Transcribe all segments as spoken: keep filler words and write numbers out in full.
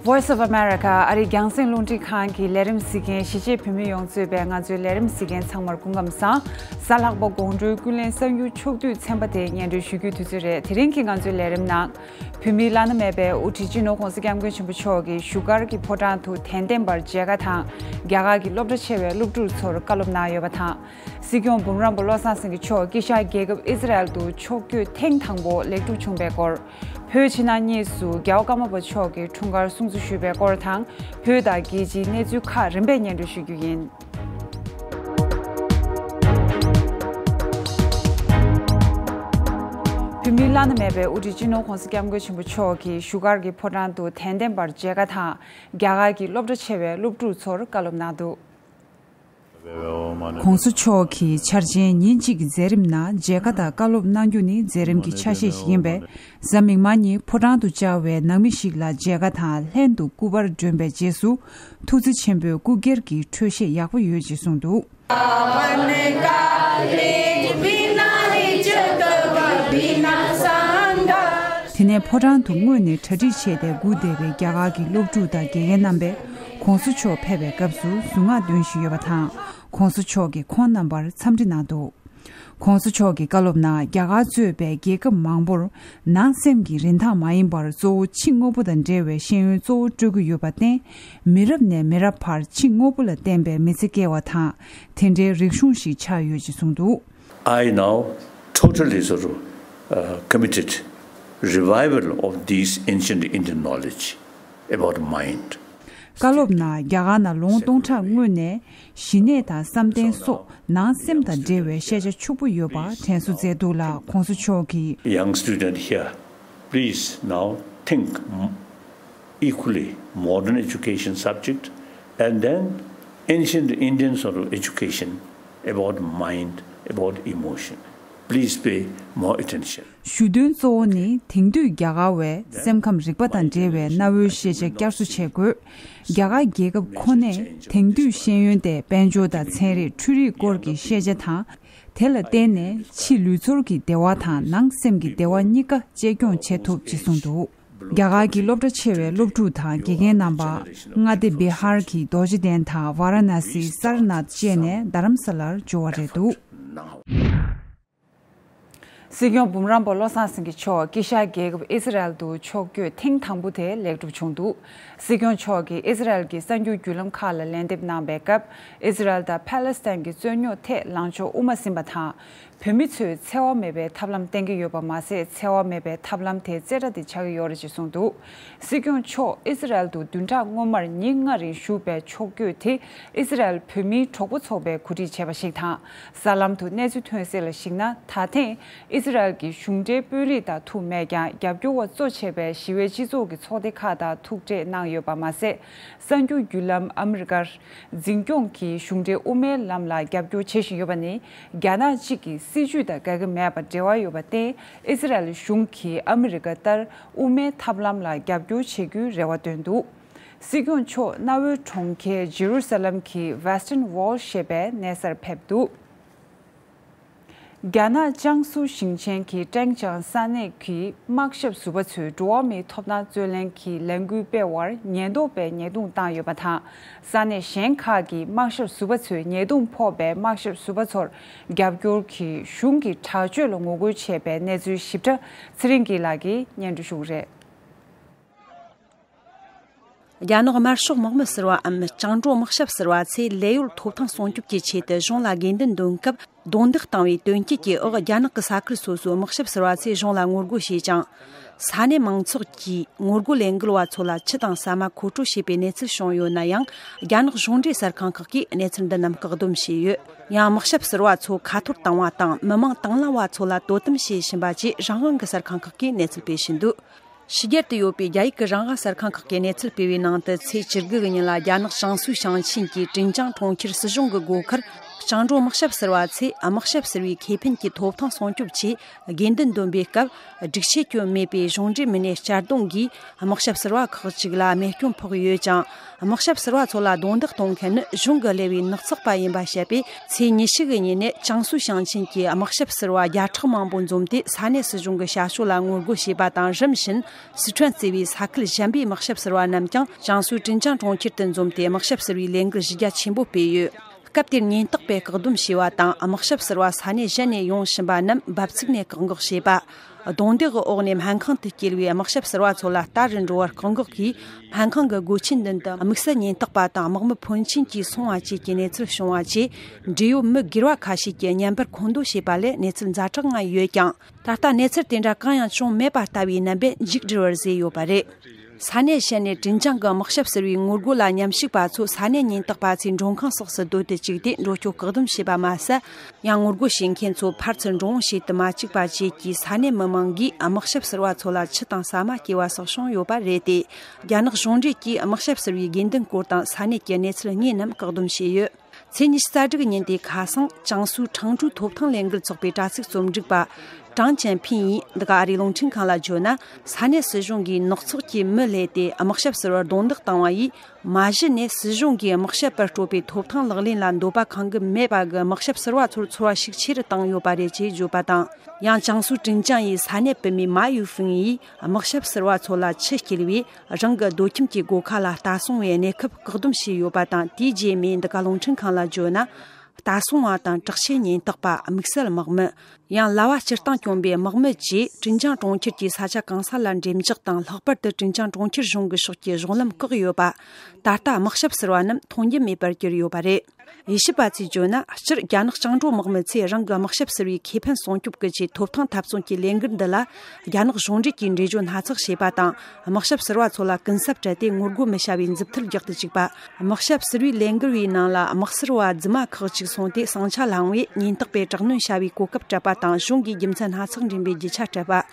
Voice of America ཨ་རིའི་རྒྱང་སྲིང་རླུང་འཕྲིན་ཁང་གི་ལས་རིམ་གཟིགས་མཁན་གཞིས་བྱེས་བོད་མི་ཡོངས་གཙོས་པའི་ང་ཚོའི་ལས་རིམ་གཟིགས་མཁན་ཚང་མར་སྐུ་ཁམས་བཟང་། གཟའ་ལྷག་པ་དགོང་དྲོའི་ཀུན་གླེང་གསར་འགྱུར་ཕྱོགས་བསྡུས་ཚན་པ་དེ་སྙན་སྒྲོན་ཞུ་རྒྱུའི་དུས་ཚོད་རེད། དེ་རིང་གི་ང་ཚོའི་ལས་རིམ་ནང་། བོད་མིའི་བླ་ན་མེད་པའི་དབུ་ཁྲིད་སྤྱི་ནོར་༧གོང་ས་༧སྐྱབས་མགོན་ཆེན་པོ་མཆོག་གིས་བཞུགས་སྒར་གྱི་ཕོ་བྲང་དུ་དད་ལྡན་པར་མཇལ་ཁ་དང་རྒྱ་གར་གྱི་སློབ་གྲྭ་ཆེ་བའི་སློབ་ཕྲུག་ཚོར་བཀའ་སློབ་གནང་ཡོད་པ་དང་། སྲིད་སྐྱོང་འབུམ་རམས་པ་བློ་བཟང་སེང་གེ་མཆོག་དཀྱིལ་ཤར་རྒྱལ་ཁབ་ཨི་ཟི་རལ་དུ་ཕྱོགས་བསྐྱོད་ཐེངས་དང་པོ་ལེགས་གྲུབ་བྱུང་བའི་སྐོར། བོད་ཕྱི་ནང་གཉིས་སུ་རྒྱལ་བ་ཀརྨ་པ་མཆོག་གི་འཁྲུངས་སྐར་སྲུང་བརྩི་ཞུས་པའི་སྐོར་དང་། བོད་དང་རྒྱལ་སྤྱིའི་གནས་ཚུལ་ཁག་རིམ་པས་སྙན་སྒྲོན་ཞུ་རྒྱུ་ཡིན། བོད་མིའི་བླ་ན་མེད་པའི་དབུ་ཁྲིད་སྤྱི་ནོར་༧གོང་ས་༧སྐྱབས་མགོན་ཆེན་པོ་མཆོག་གིས་བཞུགས་སྒར་གྱི་ཕོ་བྲང་དུ་དད་ལྡན་པར་མཇལ་ཁ་དང་རྒྱ་གར་གྱི་སློབ་གྲྭ་ཆེ་བའི་སློབ་ཕྲུག་ཚོར་བཀའ་སློབ་གནང་འདུག། ༸གོང་ས་མཆོག་གིས་འཆར་ཅན་ཉིན་གཅིག་གི་མཛད་རིམ་ནང་མཇལ་ཁ་དང་བཀའ་སློབ་གནང་རྒྱུ་ནི་མཛད་རིམ་གྱི་ཆ་ཤས་ཤིག་ཡིན་པས། གཟའ་མིག་དམར་ཉིན་ཕོ་བྲང་དུ་བཅར་བའི་ནང་མི་ཞིག་ལ་མཇལ་ཁ་དང་ལྷན་དུ་སྐུ་པར་སྒྲོན་པའི་རྗེས་སུ། ཐུགས་རྗེ་ཆེན་པོས་སྐུ་སྒེར་གྱི་འཕྲོད་བཞེས་ཡག་པོ་ཡོད་ཅེས་གསུངས་འདུག། དེ་ནས་ཕོ་བྲང་དུ་སྔོན་ནས་གྲ་སྒྲིག་བྱས་ཏེ་སྒུག་བསྡད་པའི་རྒྱ་གར་གྱི་སློབ་ཕྲུག་དང་དགེ་རྒན་རྣམ་པས་༸གོང་ས་མཆོག་ཕེབས་པའི་སྐབས་སུ་གཟུངས་སྔགས་འདོན་བཞིན་ཡོད་པ་དང་། ༸གོང་ས་མཆོག་གིས་ཁོང་རྣམ་པར་འཚམས་འདྲི་གནང་འདུག། ༸གོང་ས་མཆོག་གི་བཀའ་སློབ་ནང་རྒྱ་གར་གཙོས་པའི་རྒྱལ་ཁབ་མང་པོར་ནང་སེམས་ཀྱི་རིན་ཐང་མ་ཡིན་པར་གཙོ་བོ་ཕྱི་དངོས་པོ་དང་འབྲེལ་བའི་ཤེས་ཡོན་གཙོ་བོ་སྤྲོད་ཀྱི་ཡོད་པར་བརྟེན། མི་རབས་ནས་མི་རབས་བར་ཕྱི་དངོས་པོ་ལ་བརྟེན་པའི་མི་ཚེ་སྐྱེལ་བ་དང་། དེ་འདྲའི་རིག་གཞུང་ཞིག་ཆགས་ཡོད་ཅེས་གསུངས་འདུག། I now totally sort of uh, committed revival of these ancient Indian knowledge about mind. བཀའ་སློབ་ནང་རྒྱ་གར་ནང་ལོ་ངོ་སྟོང་ཕྲག་སྔོན་ནས་ཞི་གནས་དང་བསམ་གཏན་སོགས་ནང་སེམས་དང་འབྲེལ་བའི་ཤེས་བྱ་ཕྱུག་པོ་ཡོད་པ་དྲན་གསོ་མཛད་འདུག་ལ། ༸གོང་ས་མཆོག་གིས། Young student here, please now think m- equally modern education subject and then ancient Indian sort of education about mind, about emotion. Please pay more attention. ཞུ་དོན་གཙོ་བོ་ནི་དེང་དུས་རྒྱ་གར་བའི་སེམས་ཁམས་རིག་པ་དང་འབྲེལ་བའི་གནའ་བོའི་ཤེས་བྱ་བསྐྱར་གསོ་བྱེད་དགོས། རྒྱ་གར་རྒྱལ་ཁབ་ཁོ་ནས་དེང་དུས་ཤེས་ཡོན་དེ་དཔལ་འབྱོར་དང་ཚན་རིག་འཕྲུལ་རིག་སྐོར་གྱི་ཤེས་བྱ་དང་། དེ་ལ་བརྟེན་ནས་ཕྱི་ལུས་ཚོར་གྱི་བདེ་བ་དང་ནང་སེམས་ཀྱི་བདེ་བ་གཉིས་ཀ་གཅེས་སྐྱོང་བྱེད་ཐུབ་ཅེས་གསུངས་འདུག། རྒྱ་གར་གྱི་སློབ་གྲྭ་ཆེ་བའི་སློབ་ཕྲུག་དང་དགེ་རྒན་རྣམ་པ། མངའ་སྡེ་བི་ཧར་གྱི་རྡོ་རྗེ་གདན་དང་ཝཱ་ར་ཎ་སི་སར་ནཱཐ་བཅས་ནས་རྡ་རམ་ས་ལར་འབྱོར་བ་རེད་འདུག། སྲིད་སྐྱོང་འབུམ་རམས་པ་བློ་བཟང་སེང་གེ་མཆོག་དཀྱིལ་ཤར་རྒྱལ་ཁབ་ཨི་ཟི་རལ་དུ་ཕྱོགས་བསྐྱོད་ཐེངས་དང་པོ་དེ་ལེགས་གྲུབ་བྱུང་འདུག། སྲིད་སྐྱོང་མཆོག་གིས་ཨི་ཟི་རལ་གྱི་གསར་འགྱུར་བརྒྱུད་ལམ་ཁག་ལ་ལན་འདེབས་གནང་བའི་སྐབས། ཨི་ཟི་རལ་དང་ཕཱ་ལེ་སི་ཐན་གྱི་རྩོད་རྙོག་ཐད་ལངས་ཕྱོགས་དབུ་མ་ཟིན་པ་དང་། བོད་མི་ཚོས་འཚེ་བ་མེད་པའི་ཐབས་ལམ་བསྟེན་གྱི་ཡོད་པ་མ་ཟད། འཚེ་བ་མེད་པའི་ཐབས་ལམ་དེ་རྩེ་གྲ་དེ་ཆགས་ཀྱི་ཡོད་རེད་ཅེས་གསུངས་འདུག། སྲིད་སྐྱོང་མཆོག་ཨི་ཟི་རལ་དུ་བདུན་ཕྲག་སྔོན་མར་ཉིན་ལྔ་རིང་བཞུགས་པའི་ཕྱོགས་བསྐྱོད་དེ། ཨི་ཟི་རལ་བོད་མིའི་གྲོགས་པོ་ཚོགས་པས་གོ་སྒྲིག་བྱས་པ་ཞིག་དང་། གསར་ལམ་དུ་གནས་ཚུལ་ཐོན་གསལ་ལ་གཞིགས་ན། ད་ཐེངས་ཨི་ཟི་རལ་གྱི་གཞུང་འབྲེལ་དཔོན་རིགས་དང་ཐུག་མེད་ཀྱང་། རྒྱབ་སྐྱོར་བ་གཙོ་བྱས་པའི་ཞི་བའི་སྤྱི་ཚོགས་ཀྱི་ཚོགས་སྡེ་ཁག་དང་ཐུག་འཕྲད་གནང་ཡོད་པ་མ་ཟད། གསར་འགྱུར་བརྒྱུད་ལམ་ཨ་མི་རི་ཀར་འཛིན་སྐྱོང་གིས་གཞུང་འབྲེལ་དབུ་མའི་ལམ་ལ་རྒྱབ་སྐྱོར་བྱེད་བཞིན་ཡོད་པ་ནི། རྒྱ་ནག་གཅིག་གི་སྲིད་བྱུས་དང་འགལ་གྱི་མེད་པར་འབྲེལ་བ་ཡོད་པར་བརྟེན། ཨི་ཟི་རལ་གཞུང་གིས་ཨ་མི་རི་ཀ་ལྟར་དབུ་མའི་ཐབས་ལམ་ལ་རྒྱབ་སྐྱོར་བྱེད་རྒྱུའི་རེ་བ་བཏོན་འདུག། སྲིད་སྐྱོང་མཆོག་གནའ་བོའི་གྲོང་ཁྱེར་ཇེ་རུ་ས་ལམ་གྱི་Western Wall ཞེས་པའི་གནས་སར་ཕེབས་འདུག། རྒྱ་ནག་ཅང་སུའུ་ཞིང་ཆེན་གྱི་ཀྲེང་ཅང་ས་གནས་ཀྱི་དམག་ཞབས་ཟུར་པ་ཚོས་འགྲོ་བ་མིའི་ཐོབ་ཐང་རྩོད་ལེན་གྱི་ལས་འགུལ་སྤེལ་བར་ཉེན་རྟོག་པས་ཉེས་རྡུང་བཏང་ཡོད་པ་དང་། ས་གནས་གཞན་ཁག་གི་དམག་ཞབས་ཟུར་པ་ཚོས་ཉེས་རྡུང་ཕོག་པའི་དམག་ཞབས་ཟུར་པ་ཚོར་རྒྱབ་སྐྱོར་གྱིས་གཞུང་གི་དྲག་སྤྱོད་ལ་ངོ་རྒོལ་བྱས་པའི་གནས་ཚུལ་ཞིབ་ཕྲ་ཚེ་རིང་སྐྱིད་ལགས་ཀྱིས་སྙན་སྒྲོན་ཞུ་གི་རེད། རྒྱ་ནག་དམར་ཤོག་དམག་མི་ཟུར་བའམ་བཅིངས་འགྲོལ་དམག་ཞབས་ཟུར་བ་ཚོས་ལས་གཡོལ་ཐོབ་ཐང་སྲུང་སྐྱོབ་ཀྱི་ཆེད་དུ་གཞུང་ལ་དགོས་འདུན་འདོན་སྐབས། རྡུང་རྡེག་བཏང་བའི་དོན་རྐྱེན་གྱིས་འོག་རྒྱ་ནག་གི་ས་ཁུལ་སོ་སོའི་དམག་ཞབས་ཟུར་བ་ཚོས་གཞུང་ལ་ངོ་རྒོལ་བྱས་ཀྱང་། ས་གནས་མང་ཚོགས་ཀྱིས་ངོ་རྒོལ་ལས་འགུལ་བ་ཚོ་ལ་ཆུ་དང་ཟ་མ་མཁོ་སྤྲོད་བྱས་པའི་གནས་ཚུལ་བྱུང་ཡོད་ན་ཡང་། རྒྱ་ནག་གཞུང་འབྲེལ་གསར་ཁང་ཁག་གིས་གནས་ཚུལ་འདི་རྣམས་བཀག་སྡོམ་བྱས་ཡོད། ཡང་དམག་ཞབས་ཟུར་བ་ཚོ་ཁ་ཐོར་བཏང་བ་དང་། མི་མང་དང་བླངས་པ་ཚོ་ལ་དོ་དམ་བྱེད་བཞིན་པ་བཅས་རང་དབང་གི་གསར་ཁང་ཁག་གིས་གནས་ཚུལ་སྤེལ་བཞིན་འདུག། ཕྱི་རྒྱལ་དུ་ཡོད་པའི་རྒྱ་ཡིག་གི་རང་དབང་གསར་ཁང་ཁག་གིས་གནས་ཚུལ་སྤེལ་བའི་ནང་དུ། ཚེས་བཅུ་དགུ་གི་ཉིན་ལ་རྒྱ་ནག་ཅང་སུའུ་ཞིང་ཆེན་གྱི་ཀྲིན་ཅང་གྲོང་ཁྱེར་སྲིད་གཞུང་གི་སྒོ་ཁར་ སྐྱབས་མགོན་དམག་ཞབས་ཟུར་པ་ཚོས་དམག་ཞབས་ཟུར་པའི་ཁེ་ཕན་གྱི་ཐོབ་ཐང་སྲུང་སྐྱོབ་ཆེད་དགོས་འདུན་འདོན་པའི་སྐབས། སྒྲིག་ཆས་གྱོན་མེད་པའི་གཞུང་འབྲེལ་མི་སྣའི་གཅར་རྡུང་གིས་དམག་ཞབས་ཟུར་པ་ཁག་ཅིག་ལ་རྨས་སྐྱོན་ཕོག་ཡོད་ཀྱང་། དམག་ཞབས་ཟུར་པ་ཚོ་ལ་རྡུང་རྡེག་གཏོང་མཁན་ནི་གཞུང་གི་ལས་པའི་ནག་ཚགས་པ་ཡིན་པ་བཤད་པས། ཚེས་ཉི་ཤུ་གི་ཉིན་ནས་ཅང་སུའུ་ཞིང་ཆེན་གྱི་དམག་ཞབས་ཟུར་པ་བརྒྱ་ཕྲག་མང་པོ་འཛོམས་ཏེ། ས་གནས་སྲིད་གཞུང་གི་བྱ་སྤྱོད་ལ་ངོ་རྒོལ་བྱས་པ་དང་། རིམ་བཞིན་སི་ཁྲོན་གཙོས་པའི་ས་ཁུལ་གཞན་པའི་དམག་ཞབས་ཟུར་པ་རྣམས་ཀྱང་ཅང་སུའུ་ཀྲིན་ཅང་གྲོང་ཁྱེར་དུ་འཛོམས་ཏེ། དམག་ཞབས་ཟུར་པའི་ལས་འགུལ་གཞི་རྒྱ་ཆེན་པོ་སྤེལ་ཡོད། སྐབས་དེར་ཉེན་རྟོག་པས་བཀག་སྡོམ་བྱས་པ་དང་། དམག་ཞབས་ཟུར་པ་ས་གནས་གཞན་ནས་ཡོང་བཞིན་པ་རྣམས་འབབ་ཚིགས་ནས་བཀག་འགོག་བྱས་པ། རྡུང་རྡེག་གི་འོག་ནས་སྨན་ཁང་དུ་སྐྱེལ་བའི་དམག་ཞབས་ཟུར་པ་ཚོ་ལ་ལྟ་རུ་འགྲོ་བར་བཀག་འགོག་གིས། སྨན་ཁང་གི་སྒོ་ཆེན་མདུན་དུ་དམིགས་བསལ་ཉེན་རྟོག་པ་དང་དམག་མི་ཕོན་ཆེན་གྱིས་སོང་བ་བཅས་ཀྱི་གནས་ཚུལ་བྱུང་བ་བཅས། འབྲེལ་ཡོད་མི་སྒེར་བ་ཁ་ཤས་ཀྱིས་བརྙན་པར་མཁོ་འདོན་བྱས་པ་ལས་གནས་ཚུལ་ཛ་དྲག་ལྔ་ཡོད་ཀྱང་། ད་ལྟ་གནས་ཚུལ་དེ་འདྲ་གང་ཡང་བྱུང་མེད་པ་ལྟ་བུའི་རྣམ་པས་མཇུག་བསྒྲིལ་བར་བཟོས་ཡོད་པ་རེད། ས་གནས་གཞན་ནས་ཀྲིན་ཅང་གི་དམག་ཞབས་ཟུར་པའི་ངོ་རྒོལ་ལ་མཉམ་ཞུགས་པ་ཚོས་ས་གནས་ཉེན་རྟོག་པ་ཚོའི་མགྲོན་ཁང་སོགས་སུ་སྡོད་དུ་བཅུག་སྟེ། འགྲོ་སྐྱོད་བཀག་སྡོམ་བྱས་པ་མ་ཟད། ཡང་ངོ་རྒོལ་བྱེད་མཁན་ཚོ་ཕར་ཚུར་འགྲོ་འོང་བྱེད་དུ་མ་བཅུག་པ་བཅས་ཀྱིས། ས་གནས་མི་མང་གིས་དམག་ཞབས་ཟུར་པ་ཚོ་ལ་ཆུ་དང་ཟ་མ་སྐྱེལ་བ་སོགས་བྱུང་ཡོད་པ་རེད་དེ། རྒྱ་ནག་གཞུང་འབྲེལ་གྱིས་དམག་ཞབས་ཟུར་པའི་དགོས་འདུན་སྐོར་དང་ས་གནས་ཀྱི་གནས་ཚུལ་དངོས་རྣམས་བཀག་སྡོམ་བྱས་ཡོད། ཚེས་ཉི་ཤུ་རྩ་དྲུག་ཉིན་དེ་ཁ་སང་ཅང་སུའུ་ཁྲང་ཀྲུའུ་ཐོབ་ཐང་ལས་འགུལ་ཚོགས་པའི་དྲ་ཚིགས་རྩོམ་སྒྲིག་པ་ཀྲང་ཅན་ཕིན་ཡིས་འདི་ག་ཨ་རིའི་རླུང་འཕྲིན་ཁང་ལ་བརྗོད་ན། ས་གནས་སྲིད་གཞུང་གིས་ནག་ཚོགས་ཀྱི་མི་སླེབས་ཏེ་དམག་ཞབས་ཟུར་པར་རྡུང་རྡེག་བཏང་བ་ཡིས། མ་གཞི་ནས་སྲིད་གཞུང་གིས་དམག་ཞབས་པར་སྤྲོད་པའི་ཐོབ་ཐང་ལག་ལེན་ལ་འདོད་པ་ཁེངས་ཀྱི་མེད་པ་གི་དམག་ཞབས་ཟུར་པ་ཚོར་ཚོར་བ་ཤུགས་ཆེ་རུ་བཏང་ཡོད་པ་རེད་ཅེས་བརྗོད་པ་དང་། ཡང་ཅང་སུའུ་ཀྲིན་ཅང་ཡི་ས་གནས་བུད་མེད་མ་ཡུ་ཧྥིང་ཡིས་དམག་ཞབས་ཟུར་པ་ཚོ་ལ་ཆུ་སྐྱེལ་བས། རང་གི་སྡོད་ཁྱིམ་གྱི་སྒོ་ཁ་ལ་ལྟ་སྲུང་བའི་གནས་སྐབས་བཀག་སྡོམ་བྱས་ཡོད་པ་དང་། དེའི་རྗེས་མའི་འདི་ག་རླུང་འཕྲིན་ཁང་ལ་བརྗོད་ན། ལྟ་སྲུང་བ་དང་དྲག་ཆས་ཉེན་རྟོག་པ། དམིགས་བསལ་དམག་མི། ཡང་ལྭ་བ་སྤྱིར་བཏང་གྱོན་པའི་དམག་མི་བཅས་ཀྲིན་ཅང་གྲོང་ཁྱེར་གྱི་ས་ཆ་གང་ས་ལ་འགྲེམས་འཇོག་དང་། ལྷག་པར་དུ་ཀྲིན་ཅང་གྲོང་ཁྱེར་གཞུང་གི་ཕྱོགས་ཀྱི་གཞུང་ལམ་བཀག་ཡོད་པ། ད་ལྟ་དམག་ཞབས་ཟུར་པ་རྣམས་མཐོང་རྒྱུ་མེད་པར་གྱུར་ཡོད་པ་རེད། དབྱེ་ཞིབ་པ་ཚོས་བརྗོད་ན། སྤྱིར་རྒྱ་ནག་རྒྱང་སྒྲོག་དམག་མི་ཚོས་རང་གི་དམག་ཞབས་ཟུར་པའི་ཁེ་ཕན་སྲུང་སྐྱོབ་ཀྱི་ཆེད་ཐོབ་ཐང་འཐབ་རྩོད་ཀྱི་ལས་འགུལ་འདི་ལ། རྒྱ་ནག་གཞུང་འབྲེལ་གྱིས་འགྲེལ་བརྗོད་སྣ་ཚོགས་བྱས་པ་དང་། དམག་ཞབས་ཟུར་པ་ཚོ་ལ་གུན་གསབ་སྤྲད་དེ་ངོ་རྒོལ་མི་བྱ་བའི་མཛུབ་ཐེལ་རྒྱག་ཏུ་བཅུག་པ། དམག་ཞབས་ཟུར་པའི་ལས་འགུལ་བའི་ནང་ལ་དམག་ཟུར་པ་རྫུན་མ་ཁག་ཅིག་སོང་སྟེ་ཟིང་ཆ་སླ་བའི་ཉེན་རྟོག་པས་དྲག་གནོན་བྱ་བའི་གོ་སྐབས་སྤྲད་པ་དང་། གཞུང་གིས་རྒྱུ་མཚན་སྣ་ཚོགས་འདྲེན་པའི་རྒྱུ་ཆ་སྤྲད་པ།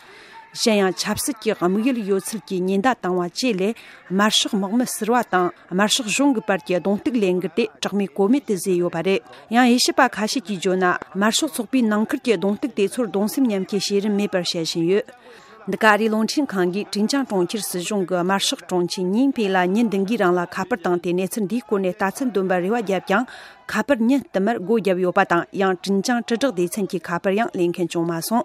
གཞན་ཡང་ཆབ་སྲིད་ཀྱི་དམིགས་ཡུལ་ཡོད་ཚུལ་གྱི་ཉེན་བརྡ་བཏང་བ་བཅས་ལས། དམར་ཤོག་དམག་མི་ཟུར་པ་དང་དམར་ཤོག་གཞུང་གི་བར་གྱི་གདོང་གཏུག་ལས་འགུལ་དེ་གྲགས་མེད་གོ་མེད་དུ་བཟོས་ཡོད་པ་རེད། ཡང་དབྱེ་ཞིབ་པ་ཁ་ཤས་ཀྱིས་བརྗོད་ན། དམར་ཤོག་ཚོགས་པའི་ནང་ཁུལ་གྱི་གདོང་གཏུག་དེ་ཚོར་གདུང་སེམས་མཉམ་སྐྱེད་བྱེད་རིན་མེད་པར་བཤད་བཞིན་ཡོད། འདི་ག་ཨ་རིའི་རླུང་འཕྲིན་ཁང་གིས་ཀྲིན་ཅང་གྲོང་ཁྱེར་སྲིད་གཞུང་གི་དམར་ཤོག་དྲུང་ཆེ་ཉིང་ཕེ་ལ་ཉིན་བདུན་གྱི་རིང་ལ་ཁ་པར་བཏང་སྟེ་གནས་ཚུལ་འདིའི་སྐོར་ནས་ལྟ་ཚུལ་འདོན་པར་རེ་བ་བརྒྱབ་ཀྱང་། ཁ་པར་ཉིན་བསྟུད་མར་སྒོ་བརྒྱབ་ཡོད་པ་དང་། ཡང་ཀྲིན་ཅང་དྲིལ་བསྒྲགས་སྡེ་ཚན་གྱི་ཁ་པར་ཡང་ལེན་མཁན་བྱུང་མ་སོང་།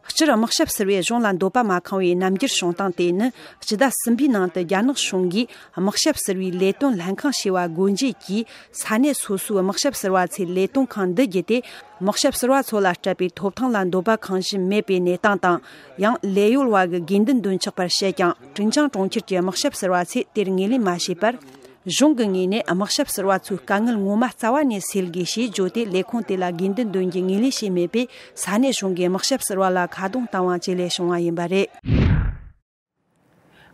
སྤྱིར་དམག་ཞབས་ཟུར་པས་གཞུང་ལ་འདོད་པ་མ་ཁེངས་པའི་རྣམ་འགྱུར་བྱུང་སྟངས་དེ་ནི། སྤྱི་ཟླ་གསུམ་པའི་ནང་དུ་རྒྱ་ནག་གཞུང་གིས་དམག་ཞབས་ཟུར་པའི་ལས་དོན་ལྷན་ཁང་ཞེས་པ་སྒོ་འབྱེད་ཀྱིས། ས་གནས་སོ་སོའི་དམག་ཞབས་ཟུར་པ་ཚོས་ལས་དོན་ཁང་འདི་བརྒྱུད་དེ། དམག་ཞབས་ཟུར་པ་ཚོ་ལ་སྤྲད་པའི་ཐོབ་ཐང་ལ་འདོད་པ་ཁེངས་བཞིན་མེད་པའི་གནས་སྟངས་དང་། ཡང་ལས་གཡོལ་བ་གི་དགོས་འདུན་འདོན་ཆོག་པར་བཤད་ཀྱང་། ཀྲིན་ཅང་གྲོང་ཁྱེར་གྱི་དམག་ཞབས་ཟུར་པ་ཚོས་དེར་ངོས་ལེན་མ་བྱས་པར། གཞུང་གི་ངོས་ནས་དམག་ཞབས་ཟུར་པ་ཚོའི་དཀའ་ངལ་ངོ་མ་རྩ་བ་ནས་སེལ་དགོས་ཞེས་བརྗོད་དེ། ལས་ཁུངས་དེ་ལ་དགོས་འདུན་འདོན་རྒྱུ་ངོས་ལེན་བྱས་མེད་པས། ས་གནས་གཞུང་གིས་དམག་ཞབས་ཟུར་པ་ལ་ཁ་རྡུང་བཏང་བ་བཅས་ལས་བྱུང་བ་ཡིན་པ་རེད།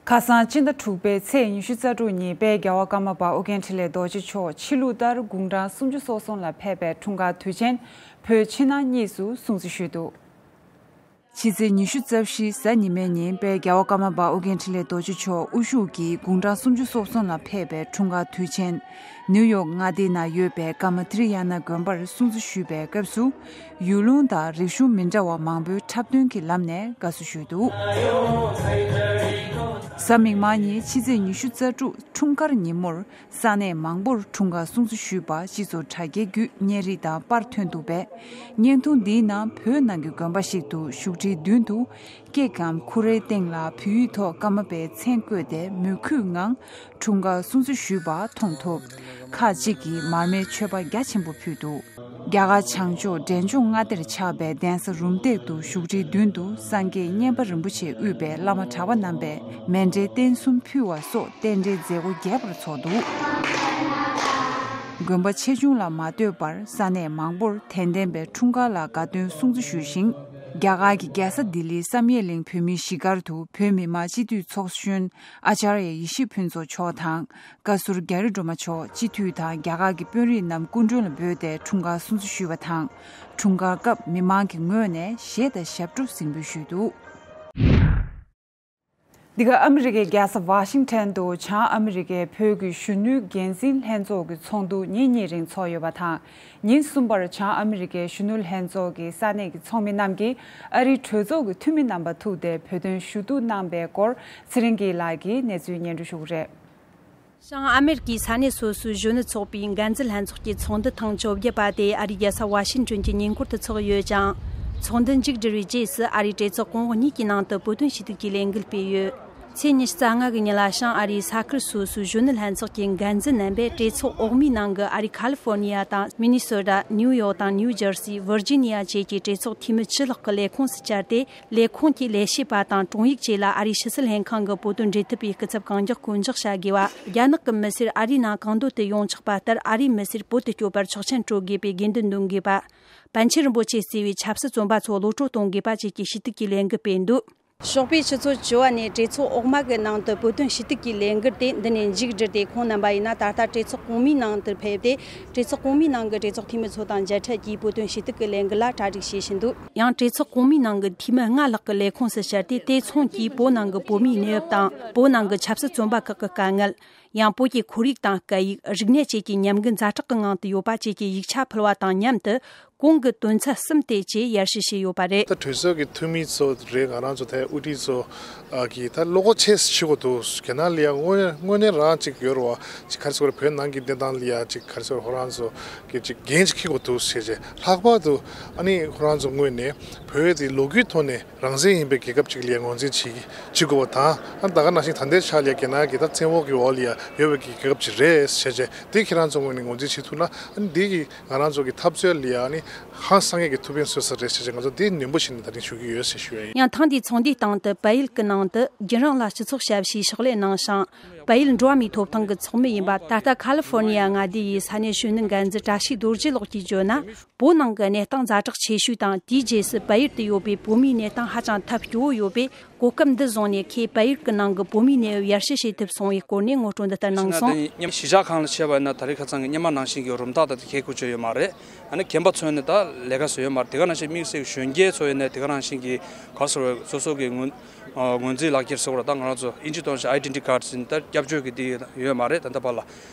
ཁ་སང་སྤྱི་ཟླ་དྲུག་པའི་ཚེས་ཉི་ཤུ་རྩ་དྲུག་ཉིན་དཔལ་རྒྱལ་བ་ཀརྨ་པ་ཨོ་རྒྱན་འཕྲིན་ལས་རྡོ་རྗེ་མཆོག་ཕྱི་ལུགས་ལྟར་དགུང་གྲངས་སུམ་ཅུ་སོ་གསུམ་ལ་ཕེབས་པའི་འཁྲུངས་སྐར་དུས་ཆེན་བོད་ཕྱི་ནང་གཉིས་སུ་སྲུང་བརྩི་ཞུས་འདུག་ཕྱི་ཚེས་ཉི་ཤུ་རྩ་བཞི་གཟའ་ཉི་མའི་ཉིན་དཔལ་རྒྱལ་བ་ཀརྨ་པ་ཨོ་རྒྱན་འཕྲིན་ལས་རྡོ་རྗེ་མཆོག་དབུ་བཞུགས་ཀྱིས་དགུང་གྲངས་སུམ་ཅུ་སོ་གསུམ་ལ་ཕེབས་པའི་འཁྲུངས་སྐར་དུས་ཆེན། ནིའུ་ཡོག་མངའ་སྡེ་ནང་ཡོད་པའི་ཀརྨ་ཏྲི་ཡ་ན་དགོན་པར་སྲུང་བརྩི་ཞུས་པའི་སྐབས་སུ། ཡུལ་ལུང་དང་རིག་གཞུང་མི་འདྲ་བ་མང་པོའི་འཁྲབ་སྟོན་གྱི་ལམ་ནས་དགའ་བསུ་ཞུས་འདུག་གཟའ་མིག་དམར་ཉིན་ཕྱི་ཚེས་ཉི་ཤུ་རྩ་དྲུག་འཁྲུངས་སྐར་ཉིན་མོར། ས་གནས་མང་པོར་འཁྲུངས་སྐར་སྲུང་བརྩི་ཞུས་པ། སྤྱི་ཚོགས་དྲ་རྒྱའི་བརྒྱུད་བརྙན་རིས་དང་པར་ཐོན་འདུག་པས། བརྙན་ཐུང་འདིའི་ནང་བོད་ནང་གི་དགོན་པ་ཞིག་ཏུ་བཞུགས་ཁྲིའི་མདུན་དུ། སྐེ་སྒམ་ཁུ་རའི་སྟེང་ལ་བོད་ཡིག་ཐོག་ཀརྨ་པའི་མཚན་བཀོད་དེ། མོས་གུས་ངང་འཁྲུངས་སྐར་སྲུང་བརྩི་ཞུས་པ་མཐོང་ཐུབ། ཁག་ཅིག་གིས་མར་མེའི་མཆོད་པ་རྒྱ་ཆེན་པོ་ཕུལ་འདུག་རྒྱ་གར་བྱང་ཕྱོགས་འབྲས་ལྗོངས་མངའ་སྡེར་ཆགས་པའི་གདན་ས་རུམ་བཏེག་ཏུ་བཞུགས་ཁྲིའི་མདུན་དུ་སངས་རྒྱས་མཉན་པ་རིན་པོ་ཆེས་དབུས་པའི་བླ་མ་གྲྭ་པ་རྣམ་པས་མཎྜལ་རྟེན་གསུམ་ཕུལ་བ་སོགས་རྟེན་འབྲེལ་མཛད་སྒོ་རྒྱས་པར་ཚོགས་འདུག་དགོན་པ་ཆེ་ཆུང་ལ་མ་ལྟོས་པར་ས་གནས་མང་པོར་དད་ལྡན་པས་འཁྲུངས་སྐར་ལ་དགའ་སྟོན་སྲུང་བརྩི་ཞུས་ཤིང་། རྒྱ་གར་གྱི་རྒྱལ་ས་ལྡི་ལིའི་བསམ་ཡས་གླིང་བོད་མིའི་གཞིས་སྒར་དུ་བོད་མི་མང་སྤྱི་འཐུས་ཚོགས་གཞོན་ཨ་ཅར་ཡ་ཡེ་ཤེས་ཕུན་ཚོགས་མཆོག་དང་། བཀའ་ཟུར་རྒྱ་རི་སྒྲོལ་མ་མཆོག་སྤྱི་འཐུས་དང་རྒྱ་གར་གྱི་དཔོན་རིགས་རྣམས་སྐུ་མགྲོན་ལ་འབོད་དེ་འཁྲུངས་སྐར་སྲུང་བརྩི་ཞུས་པ་དང་། འཁྲུངས་སྐར་སྐབས་མི་མང་གི་ངོས་ནས་གཞས་དང་ཞབས་བྲོ་གཟིགས་འབུལ་ཞུས་འདུག་འདི་ག་ཨ་མི་རི་ཀའི་རྒྱལ་ས་ཝ་ཤིང་ཊོན་དུ་བྱང་ཨ་མི་རི་ཀའི་བོད་ཀྱི་གཞོན་ནུའི་འགན་འཛིན་ལྷན་ཚོགས་ཀྱི་ཚོགས་འདུ་ཉིན་གཉིས་རིང་འཚོགས་ཡོད་པ་དང་། ཉིན་གསུམ་པར་བྱང་ཨ་མི་རི་ཀའི་གཞོན་ནུ་ལྷན་ཚོགས་ཀྱི་ས་གནས་ཀྱི་ཚོགས་མི་རྣམས་ཀྱིས་ཨ་རིའི་གྲོས་ཚོགས་ཀྱི་འཐུས་མི་རྣམ་པ་ཐུག་སྟེ་བོད་དོན་ཞུ་གཏུག་གནང་པའི་སྐོར་ཚེ་རིང་སྐྱིད་ལགས་ཀྱིས་གནས་ཚུལ་སྙན་སྒྲོན་ཞུ་གི་རེད། བྱང་ཨ་མེ་རི་ཀའི་ས་གནས་སོ་སོའི་གཞོན་ནུ་ཚོགས་པའི་འགན་འཛིན་ལྷན་ཚོགས་ཀྱི་ཚོགས་འདུ་ཐེངས་བཅོ་བརྒྱད་པ་དེ་ཨ་རིའི་རྒྱལ་ས་ཝ་ཤིང་ཊོན་གྱི་ཉེ་འཁོར་དུ་འཚོགས་ཡོད་ཅིང་། ཚོགས་འདུ་མཇུག་བསྒྲིལ་བའི་རྗེས་སུ་ཨ་རིའི་གྲོས་ཚོགས་གོང་འོག་གཉིས་ཀྱི་ནང་དུ་བོད་དོན་ཞུ་གཏུག་གི་ལས་འགུལ་སྤེལ་ཡོད། ཚེས་ཉི་ཤུ་རྩ་ལྔ་གི་ཉིན་ལ་བྱང་ཨ་རིའི་ས་ཁུལ་སོ་སོའི་གཞོན་ནུ་ལྷན་ཚོགས་ཀྱི་འགན་འཛིན་རྣམ་པས་གྲོས་ཚོགས་འོག་མའི་ནང་གི་ཨ་རིའི་ཁ་ལི་ཧྥོར་ནི་ཡ་དང་མི་ནི་སོ་ཊ། ནིའུ་ཡོག་དང་ནིའུ་ཇར་སི། ཝིར་ཇི་ནི་ཡ་བཅས་ཀྱི་གྲོས་ཚོགས་འཐུས་མི་བཅུ་ལྷག་གི་ལས་ཁུངས་སུ་བཅར་ཏེ། ལས་ཁུངས་ཀྱི་ལས་བྱེད་པ་དང་དྲུང་ཡིག་བཅས་ལ་ཨ་རིའི་ཕྱི་སྲིད་ལྷན་ཁང་གི་བོད་དོན་འབྲེལ་མཐུད་པའི་སྐུ་ཚབ་གང་མགྱོགས་བསྐོ་འཇོག་བྱ་དགོས་པ། རྒྱ་ནག་གི་མི་སེར་ཨ་རིའི་ནང་གང་འདོད་དུ་ཡོང་ཆོག་པ་ལྟར་ཨ་རིའི་མི་སེར་བོད་དུ་སྐྱོད་པར་ཆོག་མཆན་སྤྲོད་དགོས་པའི་དགོས་འདུན་འདོན་དགོས་པ། པཎ་ཆེན་རིན་པོ་ཆེས་གཙོས་པའི་ཆབ་སྲིད་བཙོན་པ་ཚོ་གློད་བཀྲོལ་གཏོང་དགོས་པ་བཅས་ཀྱི་ཞུ་གཏུག་གི་ལས་འགུལ་སྤེལ་འདུག་ཞོགས་པའི་ཆུ་ཚོད་བཅུ་པ་ནས་གྲོས་ཚོགས་འོག་མ་གི་ནང་དུ་བོད་དོན་ཞུ་གཏུག་གི་ལས་འགུལ་དེ་འདི་ནས་མཇུག་བསྒྲིལ་ཏེ། ཁོང་རྣམ་པ་ཡིན་ན་ད་ལྟ་གྲོས་ཚོགས་གོང་མའི་ནང་དུ་ཕེབས་ཏེ། གྲོས་ཚོགས་གོང་མའི་ནང་གི་གྲོས་ཚོགས་འཐུས་མི་ཚོ་དང་མཇལ་འཕྲད་ཀྱིས་བོད་དོན་ཞུ་གཏུག་གི་ལས་འགུལ་ལ་གྲ་སྒྲིག་བྱེད་བཞིན་འདུག་ཡང་གྲོས་ཚོགས་གོང་མའི་ནང་གི་འཐུས་མི་ལྔ་ལྷག་གི་ལས་ཁུངས་སུ་བཅར་ཏེ། དེ་མཚུངས་ཀྱིས་བོད་ནང་གི་བོད་མིའི་གནས་བབ་དང་། བོད་ནང་གི་ཆབ་སྲིད་བཙོན་པ་ཁག་གི་དཀའ་ངལ། ཡང་བོད་ཀྱི་ཁོར་ཡུག་དང་སྐད་ཡིག། རིག་གནས་བཅས་ཀྱི་ཉམས་རྒུད་ཛ་དྲག་གི་ངང་དུ་ཡོད་པ་བཅས་ཀྱི་ཡིག་ཆ་ཕུལ་བ་དང་མཉམ་དུ། གོང་གི་དོན་ཚན་གསུམ་དེ་བཅས་ཡར་ཞུ་བྱས་ཡོད་པ་རེད། ད་གྲོས་ཚོགས་ཀྱི་འཐུས་མི་ཚོ་རེད། ང་རང་ཚོ་དེ་དབུ་ཁྲིད་ཚོ་ཨ་གིས་ད་བློ་ཁོག་ཆེ་ཞིག་གོ་འདུག་རྒྱ་ནག་ལ་ཡ་དངོས་དངོས་གནས་རང་ཅིག་ཡོད་རེད་བ། ཅིག་ག་རེ་ཟེར་དགོས་རེད། བོད་ནང་གི་གནས་སྟངས་ལ་ཡ་ཅིག་ག་རེ་ཟེར་དགོས་རེད། ཁོ་རང་ཚོ་གི་ཅིག་འགན་ཅིག་འཁྱེར་དགོས་འདུག་ཟེར་བྱས། ལྷག་པར་དུ་ཨ་ནི་ཁོ་རང་ཚོ་ངོས་ནས་བོད་དེ་ལོ་རྒྱུས་ཐོག་ནས་རང་བཙན་ཡིན་པའི་རྒྱལ་ཁབ་ཅིག་ལ་ཡ་ངོས་འཛིན་བྱེད་བྱེད་དགོས་པ་དང་། ཨ་ད་ག་ནང་བཞིན་ད་ལྟའི་ཆ་ལ་ཡ་རྒྱ་ནག་གི་ད་བཙན་འོག་གི་འོག་ལ་ཡ་ཡོད་པའི་རྒྱལ་ཁབ་ཅིག་རེད་ཟེར་བྱས། དེ་ཁྱེད་རང་ཚོ་ངོས་ནས་ངོས་འཛིན་བྱེད་ཐུབ་ན། ཨ་ནི་འདི་གི་ང་རང་ཚོ་གི་འཐབ་རྩོད་ལ་ཡ་ནི་ཧང་སང་ཡས་ཀྱི་ཐུགས་ཕན་གསོས་ས་རེད་ཟེར་བྱས། ང་ཚོ་འདི་ནན་པོ་བྱས་ནས་ད་རིང་ཞུ་གི་ཡོད་ཟེར་ཞུ་ཡ་ཡིན། ཡང་ཐེངས་འདིའི་ཚོགས་འདུའི་སྟེང་དུ་བལ་ཡུལ་གྱི་ནང་དུ་རྒྱུན་རིང་ལ་སྤྱི་ཚོགས་ཞབས་ཞུའི་ཕྱག་ལས་གནང་ཞིང་། བལ་ཡུལ་འགྲོ་བ་མིའི་ཐོབ་ཐང་གི་ཚོགས་མི་ཡིན་པ། ད་ལྟ་ཁ་ལི་ཧྥོར་ནི་ཡ་མངའ་སྡེ་ཡི་ས་གནས་གཞོན་ནུ་འགན་འཛིན་བཀྲ་ཤིས་རྡོ་རྗེ་ལགས་ཀྱིས་བརྗོད་ན། བོད་ནང་གི་གནས་སྟངས་ཛ་དྲག་ཆེ་ཤོས་དང་། དེའི་རྗེས་སུ་བལ་ཡུལ་དུ་ཡོད་པའི་བོད་མིའི་གནས་སྟངས་ཧ་ཅང་ཐབས་སྐྱོ་བོ་ཡོད་པས། གོ་སྐབས་འདི་བཟུང་ནས་ཁོས་བལ་ཡུལ་གྱི་ནང་གི་བོད་མིའི་གནས་བབ་ཡར་ཞུ་བྱེད་ཐུབ་སོང་བའི་སྐོར་ནས་ངོ་སྤྲོད་འདི་ལྟར་གནང་སོང་། གཞིས་ཆགས་ཁག་ལ་བཤད་པ་ཡིན་ན། ད་རེས་ཁ་སང་གི་སྔོན་མ་ནང་བཞིན་གྱི་རུམ་བཏགས་དང་དེ་གས་བཀོལ་སྤྱོད་ཡོད་མ་རེད། ཨ་ནི་རྒན་པ་ཚོ་ནི་ད་ལས་ཀ་བཟོ་ཡོད་མ་རེད། དེ་ག་ནང་བཞིན་དམིགས་བསལ་གྱི་གཞོན་སྐྱེས་ཚོ་ཡིན་ནའི་དེ་ག་ནང་བཞིན་གྱི་ག་རེ་ཟེར་དགོས་རེད། སོ་སོ་གི་ངོས་ཨ་ངོས་འཛིན་ལག་འཁྱེར་ཟེར་དགོས་རེད། ད་ང་རང་ཚོ་ཨིན་ཇི་ཐོག་ནས་ཨའི་ཌེན་ཊི་ཊི་ཀཱཌ་ཟེར་ནས་ད་སྐྱབས་བཅོལ་གྱི་དེ་ཡོད་མ་རེད་ད་ལྟ་བར་ལ།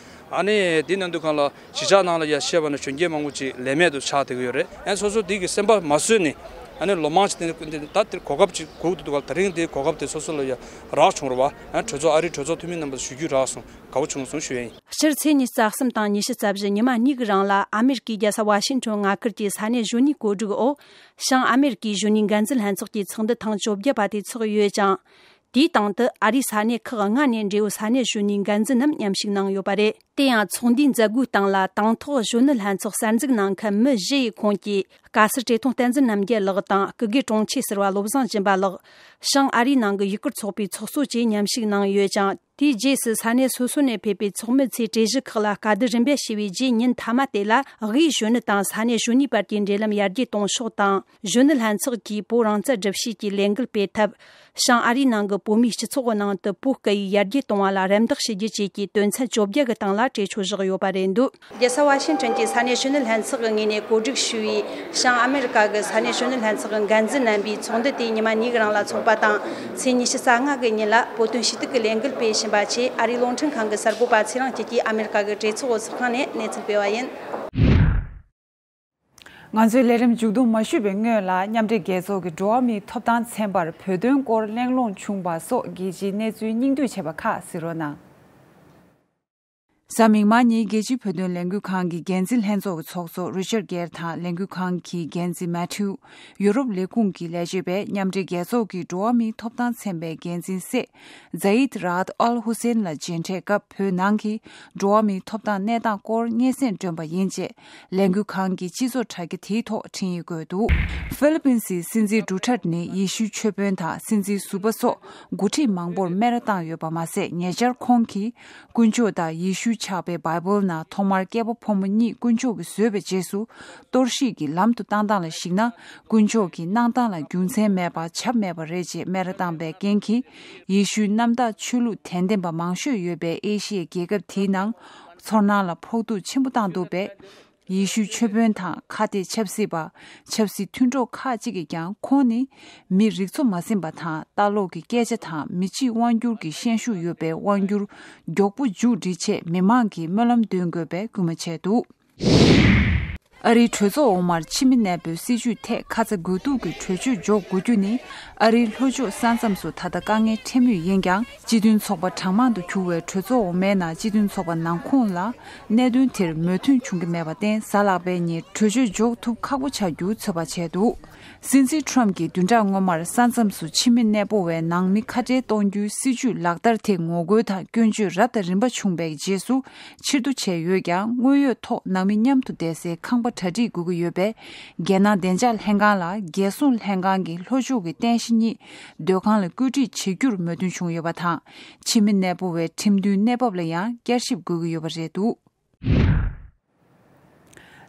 ཨ་ནི་དེ་ནང་དུ་གང་ལ་གཞིས་ཆགས་ནང་ལ་ཡ་བཤད་པ་ན་གཞོན་སྐྱེས་མང་པོ་ཅིག་ལས་མེད་དུ་ཆགས་བསྡད་ཀྱི་ཡོད་རེད། ཨ་ནི་སོ་སོ་དེ་གི་སེམས་པ་མ་བཟོད་ནས། ཨ་ནི་ལོ་མང་ཅིག་དེ་ད་དེར་གོ་སྐབས་ཅིག་སྒུག་ཏུ་འདུག་ག་ད་རིང་དེ་གོ་སྐབས་དེ་སོ་སོ་ལ་ཡ་རག་བྱུང་རེད་བ། ཨ་ནི་གྲོས་ཚོགས་ཨ་རིའི་གྲོས་ཚོགས་འཐུས་མི་རྣམ་པར་ཞུ་རྒྱུ་རག་སོང་། དགའ་བོ་བྱུང་སོང་ཞུ་ཡ་ཡིན། སྤྱིར་ཚེས་ཉི་ཤུ་རྩ་གསུམ་དང་ཉི་ཤུ་རྩ་བཞི་ཉི་མ་གཉིས་ཀྱི་རིང་ལ་ཨ་མེ་རི་ཀའི་རྒྱལ་ས་ཝ་ཤིང་ཊོན་མངའ་ཁུལ་གྱི་ས་གནས་གཞོན་ནུའི་བཀོད་སྒྲིག་འོག་བྱང་ཨ་མེ་རི་ཀའི་གཞོན་ནུའི་འགན་འཛིན་ལྷན་ཚོགས་ཀྱི་ཚོགས་འདུ་ཐེངས་བཅོ་བརྒྱད་པ་དེ་འཚོགས་ཡོད་ཅིང་། དེའི་སྟེང་དུ་ཨ་རིའི་ས་གནས་ཁག་ལྔ་ནས་འབྲེལ་ཡོད་ས་གནས་གཞོན་ནུའི་འགན་འཛིན་རྣམས་མཉམ་ཞུགས་གནང་ཡོད་པ་རེད། དེ་ཡང་ཚོགས་འདུའི་མཛད་སྒོའི་སྟེང་ལ་དང་ཐོག་གཞོན་ནུ་ལྷན་ཚོགས་གསར་འཛུགས་གནང་མཁན་མི་བཞི་ཡི་ཁོངས་ཀྱི་བཀའ་ཟུར་བཀྲས་མཐོང་བསྟན་འཛིན་རྣམ་རྒྱལ་ལགས་དང་། སྐུ་སྒེར་དྲུང་ཆེ་ཟུར་པ་བློ་བཟང་སྦྱིན་པ་ལགས། བྱང་ཨ་རིའི་ནང་གི་ཡུ་གུར་ཚོགས་པའི་ཚོགས་གཙོ་བཅས་མཉམ་ཞུགས་གནང་ཡོད་ཅིང་། དེའི་རྗེས་སུ་ས་གནས་སོ་སོ་ནས་ཕེབས་པའི་ཚོགས་མི་ཚོས་གྲོས་གཞི་ཁག་ལ་བཀའ་བསྡུར་རིམ་པས་བྱས་པའི་རྗེས་ཉིན་མཐའ་མ་དེ་ལ། དབུས་གཞོན་ནུ་དང་ས་གནས་གཞོན་ནུའི་བར་གྱི་འབྲེལ་ལམ་ཡར་རྒྱས་གཏོང་ཕྱོགས་དང་། གཞོན་ནུ་ལྷན་ཚོགས་ཀྱིས་བོད་རང་བཙན་སྒྲུབ་བྱེད་ཀྱི་ལས་འགུལ་སྤེལ་ཐབས། བྱང་ཨ་རིའི་ནང་གི་བོད་མིའི་སྤྱི་ཚོགས་ཀྱི་ནང་དུ་བོད་སྐད་ཡིག་ཡར་རྒྱས་གཏོང་བ་ལ་རམ་འདེགས་ཞུ་རྒྱུ་བཅས་ཀྱི་དོན་ཚན་བཅོ་བརྒྱད་ཀྱི་སྟེང་ལ་གྲོས་ཆོད་བཞག་ཡོད་པ་རེད་འདུག་རྒྱལ་ས་ཝ་ཤིང་ཊོན་གྱི་ས་གནས་གཞོན་ནུ་ལྷན་ཚོགས་ཀྱི་ངོས་ནས་གོ་སྒྲིག་ཞུས་པའི་བྱང་ཨ་མེ་རི་ཀ་གི་ས་གནས་གཞོན་ནུ་ལྷན་ཚོགས་ཀྱི་འགན་འཛིན་རྣམ་པའི་ཚོགས་འདུ་དེ་ཉི་མ་གཉིས་ཀྱི་རིང་ལ་འཚོགས་པ་དང་། ཚེས་ཉི་ཤུ་རྩ་ལྔ་གི་ཉིན་ལ་བོད་དོན་ཞུ་གཏུག་གི་ལས་འགུལ་སྤེལ་བཞིན་པ་ཆེད་ཨ་རིའི་རླུང་འཕྲིན་ཁང་གི་གསར་འགོད་པ་ཚེ་རིང་སྐྱིད་ཀྱིས་ཨ་མེ་རི་ཀ་གི་གྲོས་ཚོགས་ཚོགས་ཁང་ནས་གནས་ཚུལ་སྤེལ་བ་ཡིན། ང་ཚོའི་ལས་རིམ་མཇུག་བསྡོམས་མ་ཞུས་པའི་སྔོན་ལ། མཉམ་འབྲེལ་རྒྱལ་ཚོགས་ཀྱི་འགྲོ་བ་མིའི་ཐོབ་ཐང་ཚན་པར་བོད་དོན་སྐོར་གླེང་སློང་བྱུང་བ་སོགས་རྒྱལ་སྤྱིའི་གནས་ཚུལ་སྙིང་བསྡུས་བྱས་པ་ཁག་གཟིགས་རོགས་གནང་། གཟའ་མིག་དམར་ཉིན་རྒྱལ་སྤྱིའི་བོད་དོན་ལས་འགུལ་ཁང་གི་འགན་འཛིན་ལྷན་ཚོགས་ཀྱི་ཚོགས་གཙོ་རི་ཅར་གེར་དང་། ལས་འགུལ་ཁང་གི་འགན་འཛིན་མེ་ཐིའུ། ཡུ་རོབ་ལས་ཁུངས་ཀྱི་ལས་བྱེད་པས་མཉམ་འབྲེལ་རྒྱལ་ཚོགས་ཀྱི་འགྲོ་བ་མིའི་ཐོབ་ཐང་ཚན་པའི་འགན་འཛིན་སྲས་ཛ་ཡིད་རཱད་ཨལ་ཧུ་སེན་ལ་མཇལ་འཕྲད་སྐབས། བོད་ནང་གི་འགྲོ་བ་མིའི་ཐོབ་ཐང་གནས་སྟངས་སྐོར་སྙན་སེང་བསྒྲོན་པ་ཡིན་ཅེས་ལས་འགུལ་ཁང་གི་སྤྱི་ཚོགས་དྲ་རྒྱ་དེའི་ཐོག་འཕྲིན་ཡིག་བཀོད་འདུག་ཧྥི་ལི་པིན་སི་སྲིད་འཛིན་ཌུ་ཊར་ནི་ཡེ་ཤུའི་ཆོས་དཔོན་དང་སྲིད་འཛིན་ཟུར་པ་སོགས་འགོ་ཁྲིད་མང་པོར་སྨད་ར་བཏང་ཡོད་པ་མ་ཟད། ཉེ་ཆར་ཁོང་གིས་དཀོན་མཆོག་དང་ཡེ་ཤུའི་ཕྱག་དཔེ་བྷའི་བལ་ནང་ཐོག་མར་སྐྱེས་པ་ཕོ་མོ་གཉིས་དཀོན་མཆོག་གིས་བཟོས་པའི་རྗེས་སུ་གཏོར་བཤིག་གི་ལམ་དུ་བཏང་སྟངས་ལ་གཞིགས་ན། དཀོན་མཆོག་གི་གནང་སྟངས་ལ་རྒྱུ་མཚན་མེད་པ་བྱ་མེད་པ་རེད་ཅེས་སྨད་ར་བཏང་པའི་རྐྱེན་གྱིས། ཡེ་ཤུའི་གནམ་བདག་ཆོས་ལུགས་དད་ལྡན་པ་མང་ཤོས་ཡོད་པའི་ཨེ་ཤི་ཡའི་རྒྱལ་ཁབ་དེའི་ནང་ཚོར་སྣང་ལ་ཕོག་ཐུག་ཆེན་པོ་བཏང་འདུག་པས། ཡེ་ཤུའི་ཆོས་དཔོན་དང་ཁ་གཏད་ཆབ་སྲིད་པ། ཆབ་སྲིད་མཐུན་གྲོགས་ཁག་ཅིག་གིས་ཀྱང་ཁོང་ནི་མི་རིགས་འཚོ་མ་ཟིན་པ་དང་ལྟ་ལོག་གི་སྐད་ཆ་དང་མི་གཅིག་དབང་སྒྱུར་གྱི་ཤན་ཤུགས་ཡོད་པའི་དབང་སྒྱུར་མགྱོགས་པོ་མཇུག་སྒྲིལ་ཆེད་མི་མང་གིས་སྨོན་ལམ་འདོན་དགོས་པའི་སྐུལ་མ་བྱས་འདུག་ཨ་རིའི་གྲོས་ཚོགས་འོག་མར་ཕྱི་མི་གནས་སྤོའི་སྲིད་ཇུས་ཐད་ཁ་ཚ་དགོས་གཏུག་གི་གྲོས་ཆོད་འཇོག་དགོས་རྒྱུ་ནི་ཨ་རིའི་ལྷོ་ཕྱོགས་ས་མཚམས་སུ་ད་ལྟ་དཀའ་ངལ་འཕྲད་མུས་ཡིན་ཀྱང་། སྤྱི་མཐུན་ཚོགས་པ་གྲངས་མང་དུ་གྱུར་བའི་གྲོས་ཚོགས་འོག་མའི་ནང་སྤྱི་མཐུན་ཚོགས་པ་ནང་ཁོངས་ལ་གནད་དོན་དེར་མོས་མཐུན་བྱུང་གི་མེད་པར་བརྟེན། གཟའ་ལྷག་པའི་ཉིན་གྲོས་ཆོད་འཇོག་ཐུབ་ཁག་པོ་ཆགས་རྒྱུ་ཚོད་དཔག་བྱས་འདུག་སྲིད་འཛིན་ཁྲོམ་གྱིས་བདུན་ཕྲག་སྔོན་མར་ས་མཚམས་སུ་ཕྱི་མི་གནས་སྤོ་བའི་ནང་མི་ཁ་བྲལ་གཏོང་རྒྱུའི་སྲིད་ཇུས་ལག་བསྟར་དེ་ངོ་རྒོལ་དང་སྐྱོན་བརྗོད་རབ་དང་རིམ་པ་བྱུང་བའི་རྗེས་སུ་ཕྱིར་བསྡུ་བྱས་ཡོད་ཀྱང་། དངོས་ཡོད་ཐོག་ནང་མི་མཉམ་དུ་བསྡད་སའི་ཁང་པ་གྲ་སྒྲིག་དགོས་ཀྱི་ཡོད་པས། རྒྱལ་ནང་བདེ་འཇགས་ལྷན་ཁང་ལ་རྒྱལ་སྲུང་ལྷན་ཁང་གི་ལྷོ་ཕྱོགས་ཀྱི་རྟེན་གཞི་གཉིས་སྡོད་ཁང་ལ་བཀོད་སྒྲིག་བྱེད་རྒྱུར་མོས་མཐུན་བྱུང་ཡོད་པ་དང་། ཕྱི་མི་གནས་སྤོ་བའི་ཁྲིམས་མཐུན་གནས་བབ་ལ་ཡང་བསྐྱར་ཞིབ་དགོས་ཀྱི་ཡོད་པ་རེད་འདུག་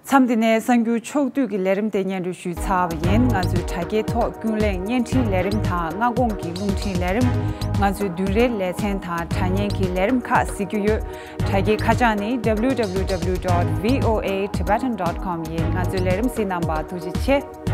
མཚམས་འདི་ནས་གསར་འགྱུར་ཕྱོགས་བསྡུས་ཀྱི་ལས་རིམ་དེ་སྙན་སྒྲོན་ཞུས་ཚར་བ་ཡིན། ང་ཚོའི་དྲ་རྒྱའི་ཐོག་ཀུན་གླེང་བརྙན་འཕྲིན་ལས་རིམ་དང་སྔ་དགོང་གི་རླུང་འཕྲིན་ལས་རིམ། ང་ཚོའི་བདུན་རེའི་ལེ་ཚན་དང་དྲ་བརྙན་གྱི་ལས་རིམ་ཁག་གཟིགས་རྒྱུ་ཡོད། དྲ་རྒྱའི་ཁ་བྱང་ནི་www dot voatibetan dot com ཡིན། ང་ཚོའི་ལས་རིམ་གཟིགས་གནང་བར་ཐུགས་རྗེ་ཆེ།